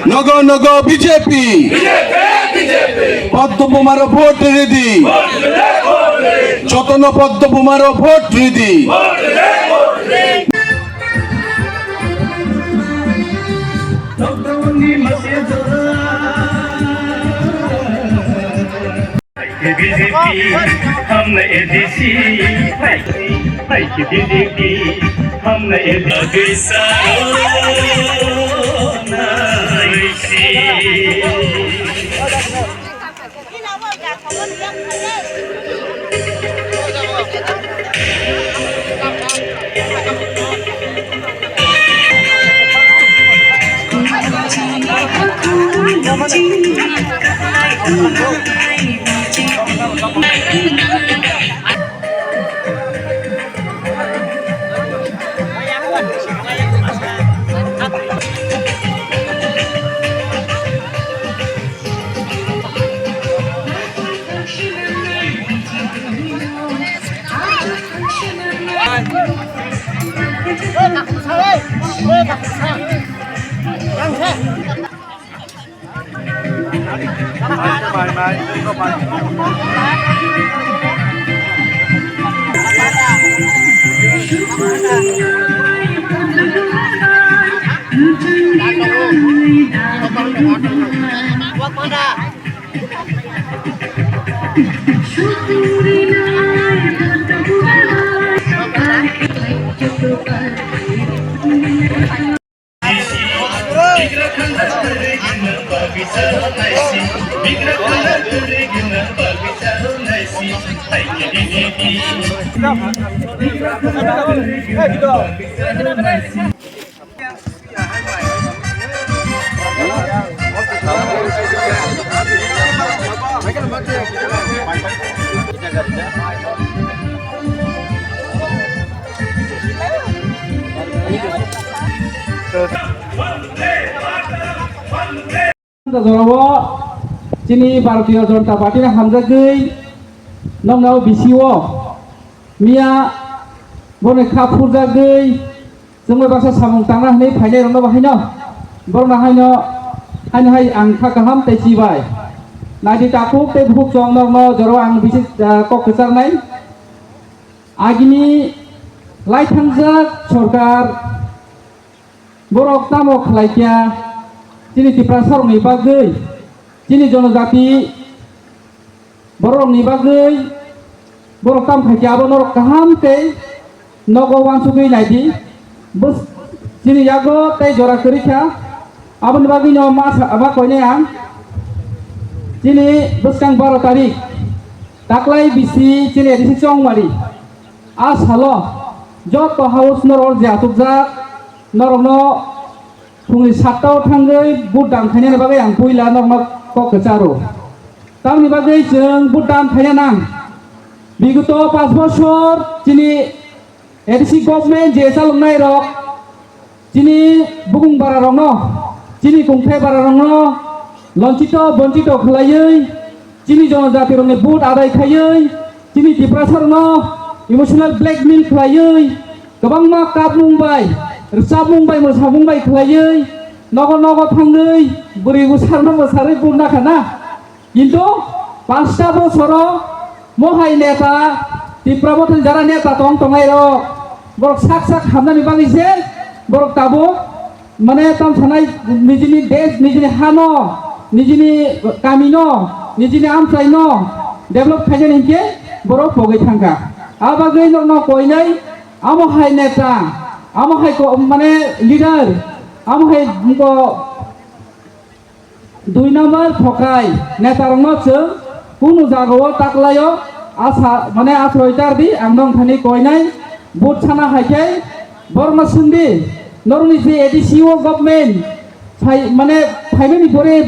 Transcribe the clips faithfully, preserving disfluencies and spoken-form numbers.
Nogo nogo B J P. Poddo Bumaro vote ridi. Jotono Poddo Bumaro vote ridi. B J P, hum nahi A D C, hai, hai, B J P, hum nahi A D C. Jorao chini Bharatiya Janata Party ni hamjagwi nokno bisio miya boni kha phurjagwi chwngno baksa samung tangna hwnwi phainai rokno bahaino borokno haino haino hai ang kha kaham tei chibai naidi takhuk tei bukhuk chwng norokno jorao ang bisi, ah, kok kwcharnai. Agini laithangjak sorkar borok tamo khlai kha chini Tiprasarokni bagwi, chini jonojati borokni bagwi borok tamo khai kha abo norok kaham tei nogo uansugwi naidi. Bws-, chini yago tei jora kwrwi kha. Aboni bagwino ma sa-, ma koinai ang. Chini bwskang baro tarik, taklai bisi chini A D C Chongmari. A salo joto house norok je achukjak, norokno phungni satta o thangwi vote dan khainani bagwi ang puila norokno kok kwcharo. Tamoni bagwi chwng vote dan khaina nang. Bigoto panch bosor chini A D C government je chaloknai rok, chini bukung bara rokno, chini kungthai bara rokno lonchito bonchito khlaiwi, chini jonojati rokni vote adai khaiwi, chini Tiprasa rokno emotional blackmail khlaiwi, kwbangma kapmung bai, rwchapmung bai, mwsamung bai khlaiwi, nogo nogo thangwi, bwrwi bwsarokno mwsarwi vote nakha na. Kintu panchta bosoro mohai neta, Tipra Mothani jara neta tong tongnai rok, borok sak sak hamnani bagwi se borok tabuk, mane, tamo sanai nijini desh, nijini hano, nijini kamino, nijini amchaino develop khainani hinkhe borok pogwi thangkha. A bagwi norokno koinai, amo hai neta, amo hai ko-, mane, leader, amo hai ko-, Dui number phokai netarokno chwng kunu jagao taklaio asa, mane, asroi tar di, ang nong thani koinai vote sana hai khe borokno swng di, norokni je A D C o government phai, mane, phaimani pore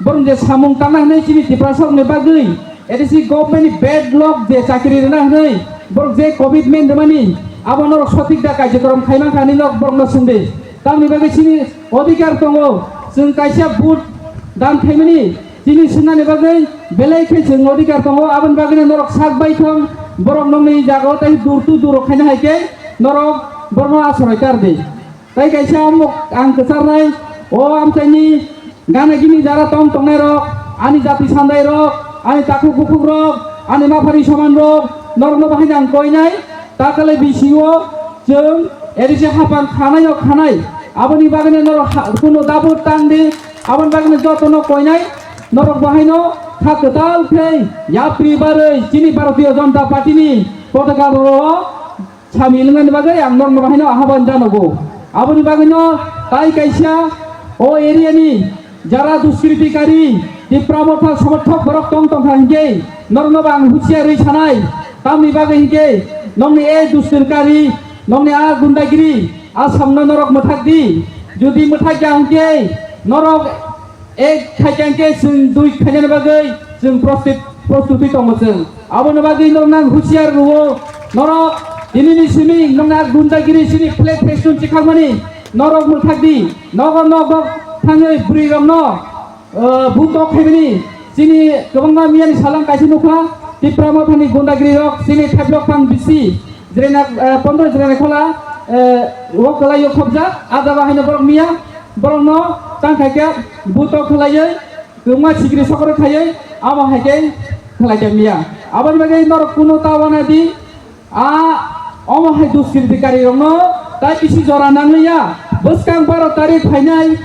borok je samung tangna hwnwi chini Tiprasarokni bagwi A D C government ni bad luck je chakri rwna hwnwi borok je commitment rwmani abo norok sotik da karjokrom khai mankha hinwi nok borokno swng di. Tamni bagwi chini odhikar tongo, chwng kaisa vote dan khaimani chini swngnani bagwi belai khe chwng odhikar tongo, aboni bagwino norok sak bai thang, borok nokni jagao tei dur to dur rok khaina hai khe norok borokno asroi kar di. Tei kaisa amok ang kwcharnai, o amchaini Gana gini jara tong tongnai rok, ani jati sandai rok, ani takhuk bukhuk rok, ani maphari soman rok, norokno bahai ang koinai, takalai bisio chwng erisi hapang khanai no khanai, aboni bagwino norok ha-, kuno dabur tang di, aboni bagwino jotono koinai, norok bahaino kha kwtal khlai yapri barwi chini Bharatiya Janata Party ni potaka rok Sami wngmani bagwi ang norokno bahaino ahobhan janogo. Aboni bagwino tai kaisa o area ni jara duskritikari Tipra Motha somorthok borok tong tongkha hinkhe norokno bo ang husiar rwi sanai. Tamni bagwi hinkhe nokni e duskritikari, nokni a gundagiri a samno norok mwthak di. Jodi mwthak ya hinkhe norok ek khaikha hinkhe chwng dui khainani bagwi chwng prostit-, prostuti tongo chwng. Aboni bagwi norokno ang husiar rwo. Norok tinini simi nokna gundagiri sini flag festoon chikhakmani norok mwthak di. Nogo nogo thangwi bwrwi rokno, eh, butok khaimani chini kwbangma miyani salang kaisa nukha. Tipra Mothani gundagiri rok chini theplok phang bisi jrena, eh, pondro jrena khola, eh, o kwlai o khobjak. A jaga haino borok miya, borokno tang khaikhe butok khlaiwi kwbangma sikiri sokoro khaiwi amo hai khe khlai khe miya. Aboni bagwi norok kunu ta wana di, a omo hai duskritikari rokno tai bisi jora nangliya. Bwskang baro tarik phainai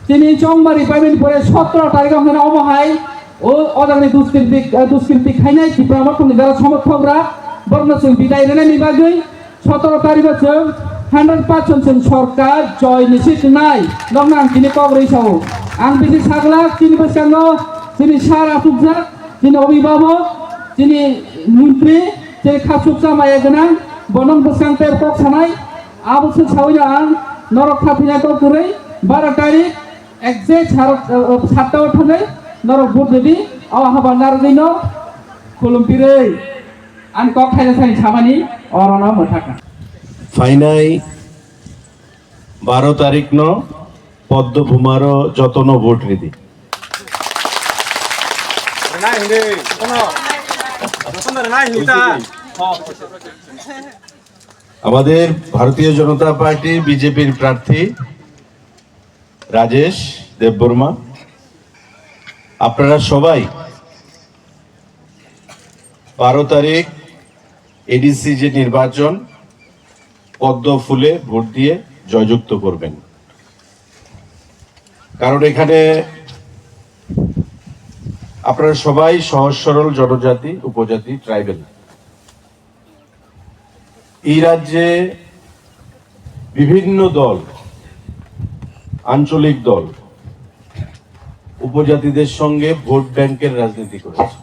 chini chongmari paimani pore sotro tarik wngkhana omo hai o, o jagani duskriti, eh, duskriti khainai Tipra Mothani jara somorthok rok borokno chwng bidai rwnani bagwi sotoro tarikho chwng hundred percent chwng sorkar joy ni se twngnai. Nokno ang tini kok rwi sao. Ang bisi saglak chini bwskango chini sir achukjak, chini obhibhabok, chini montri, chini khasuksa maya gwnang, bo nong bwskang ter kok sanai. Abo se saui ang norok kha thwina kok kwrwi baro tarik exact sar, eh, satta o thangwi norok vote rwdi. O haba narwgwino khulumpirwi. Ang kok thaisa thani samani orono mwthakna. Phainai baro tarikno Poddo Bhumaro jotono vote ridi. আমাদের ভারতীয় জনতা পার্টি বিজেপির প্রার্থী রাজেশ দেববর্মা, আপনারা সবাই বারো তারিখ এডিসি যে নির্বাচন, পদ্ম ফুলে ভোট দিয়ে জয়যুক্ত করবেন। কারণ এখানে আপনারা সবাই সহজ সরল জনজাতি, উপজাতি, ট্রাইবেল। এই রাজ্যে বিভিন্ন দল, আঞ্চলিক দল উপজাতিদের সঙ্গে ভোট ব্যাংকের রাজনীতি করেছে।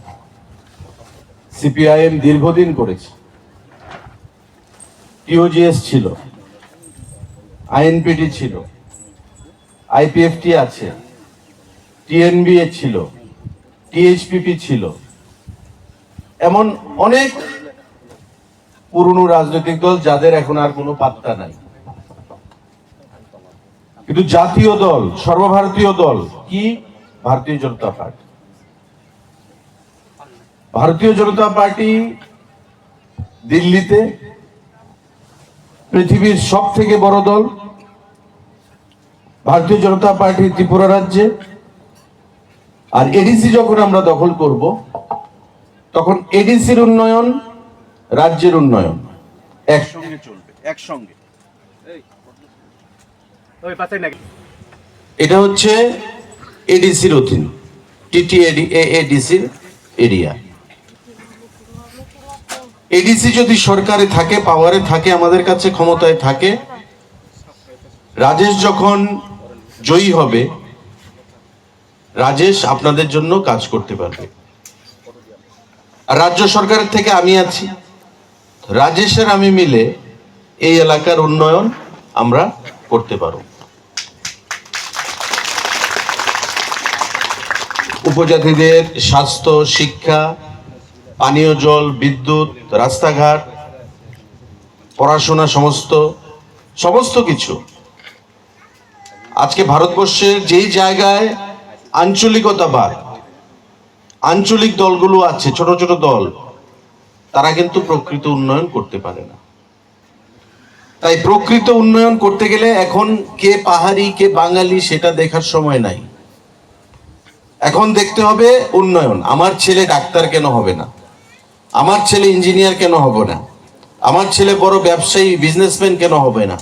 সিপিআইএম দীর্ঘদিন করেছে। টিওজিএস ছিল, আইএনপিটি ছিল, আইপিএফটি আছে, টিএনবিএ ছিল, টিএইচপিপি ছিল, এমন অনেক পুরনো রাজনৈতিক দল যাদের এখন আর কোনো পাত্তা নাই। কিন্তু জাতীয় দল, সর্বভারতীয় দল কি? ভারতীয় জনতা পার্টি। ভারতীয় জনতা পার্টি দিল্লিতে পৃথিবীর সব থেকে বড় দল, ভারতীয় জনতা পার্টি ত্রিপুরা রাজ্যে। আর এডিসি যখন আমরা দখল করব, তখন এডিসির উন্নয়ন, রাজ্যের উন্নয়ন একসঙ্গে চলবে, একসঙ্গে। এটা হচ্ছে এডিসির অধীন, টিটিএডি, এএডিসির এরিয়া। এডিসি যদি সরকারে থাকে, পাওয়ারে থাকে, আমাদের কাছে ক্ষমতায় থাকে, রাজেশ যখন জয়ী হবে, রাজেশ আপনাদের জন্য কাজ করতে পারবে। আর রাজ্য সরকারের থেকে আমি আছি, রাজেশ আর আমি মিলে এই এলাকার উন্নয়ন আমরা করতে পারব। উপজাতিদের স্বাস্থ্য, শিক্ষা, পানীয় জল, বিদ্যুৎ, রাস্তাঘাট, পড়াশোনা, সমস্ত, সমস্ত কিছু। আজকে ভারতবর্ষের যেই জায়গায় আঞ্চলিকতাবাদ, আঞ্চলিক দলগুলো আছে, ছোট ছোট দল, তারা কিন্তু প্রকৃত উন্নয়ন করতে পারে না। তাই প্রকৃত উন্নয়ন করতে গেলে এখন কে পাহাড়ি, কে বাঙালি, সেটা দেখার সময় নাই। এখন দেখতে হবে উন্নয়ন। আমার ছেলে ডাক্তার কেন হবে না? আমার ছেলে ইঞ্জিনিয়ার কেন হবে না? আমার ছেলে বড় ব্যবসায়ী, বিজনেসম্যান কেন হবে না?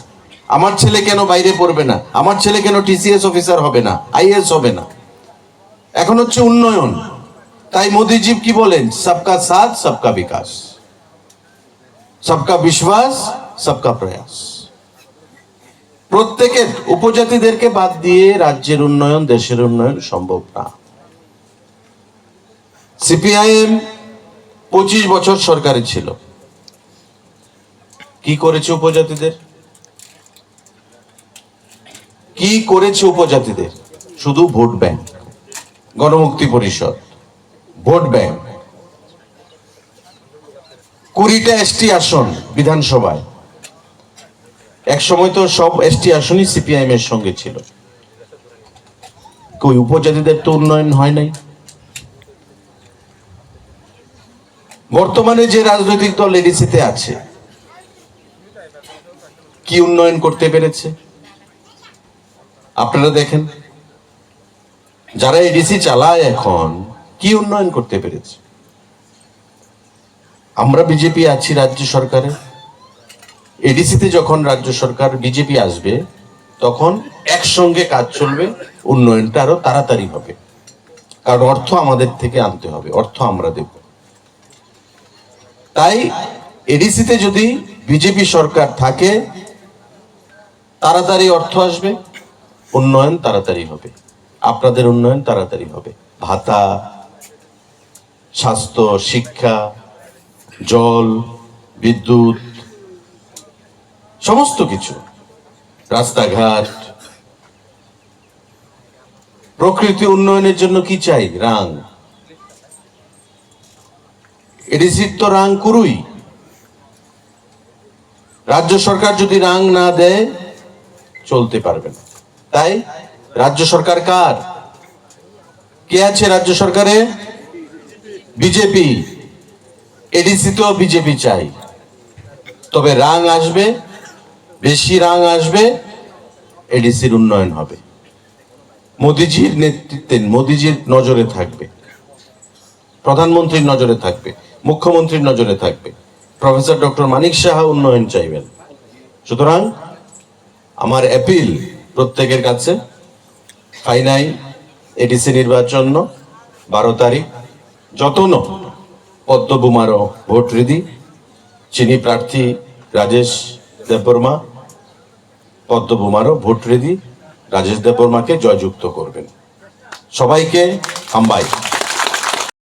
আমার ছেলে কেন বাইরে পড়বে না? আমার ছেলে কেন টিসিএস অফিসার হবে না, আইএএস হবে না? এখন হচ্ছে উন্নয়ন। তাই মোদিজি কি বলেন? সবকা সাথ, সবকা বিকাশ, সবকা বিশ্বাস, সবকা প্রয়াস। প্রত্যেকের, উপজাতিদেরকে বাদ দিয়ে রাজ্যের উন্নয়ন, দেশের উন্নয়ন সম্ভব না। সিপিআইএম পঁচিশ বছর সরকারে ছিল, কি করেছে উপজাতিদের? কি করেছে উপজাতিদের? শুধু ভোট ব্যাংক, গণমুক্তি পরিষদ, ভোট ব্যাংক। কুড়িটা এসটি আসন বিধানসভায়, এক সময় তো সব এসটি আসনই সিপিআইএম এর সঙ্গে ছিল। কই, উপজাতিদের তো উন্নয়ন হয় নাই। বর্তমানে যে রাজনৈতিক দল এডিসিতে আছে, কি উন্নয়ন করতে পেরেছে? আপনারা দেখেন, যারা এডিসি চালায় এখন, কি উন্নয়ন করতে পেরেছে? আমরা বিজেপি আছি রাজ্য সরকারে, এডিসিতে যখন রাজ্য সরকার বিজেপি আসবে, তখন একসঙ্গে কাজ চলবে, উন্নয়নটা আরো তাড়াতাড়ি হবে, কারণ অর্থ আমাদের থেকে আনতে হবে, অর্থ আমরা দেব। তাই এডিসিতে যদি বিজেপি সরকার থাকে, তাড়াতাড়ি অর্থ আসবে, উন্নয়ন তাড়াতাড়ি হবে, আপনাদের উন্নয়ন তাড়াতাড়ি হবে। ভাতা, স্বাস্থ্য, শিক্ষা, জল, বিদ্যুৎ, সমস্ত কিছু, রাস্তাঘাট। প্রকৃতি উন্নয়নের জন্য কি চাই? রাং। এডিসির তো রাং কুড়ুই। রাজ্য সরকার যদি রাং না দেয়, চলতে পারবে না। তাই রাজ্য সরকার কার? কে আছে রাজ্য সরকারে? বিজেপি। এডিসি তো বিজেপি চাই, তবে রাং আসবে, বেশি রাং আসবে, এডিসির উন্নয়ন হবে। মোদিজির নেতৃত্বে, মোদিজির নজরে থাকবে, প্রধানমন্ত্রীর নজরে থাকবে, মুখ্যমন্ত্রীর নজরে থাকবে। প্রফেসর ডক্টর মানিক সাহা উন্নয়ন চাইবেন। সুতরাং আমার অ্যাপিল প্রত্যেকের কাছে, ফাইনাই এডিসি নির্বাচন বারো তারিখ, যতন পদ্মবুমারো ভোট রিদি, চিনি প্রার্থী রাজেশ দেববর্মা, পদ্মবুমারো ভোট রিদি, রাজেশ দেববর্মাকে জয়যুক্ত করবেন। সবাইকে হামবাই।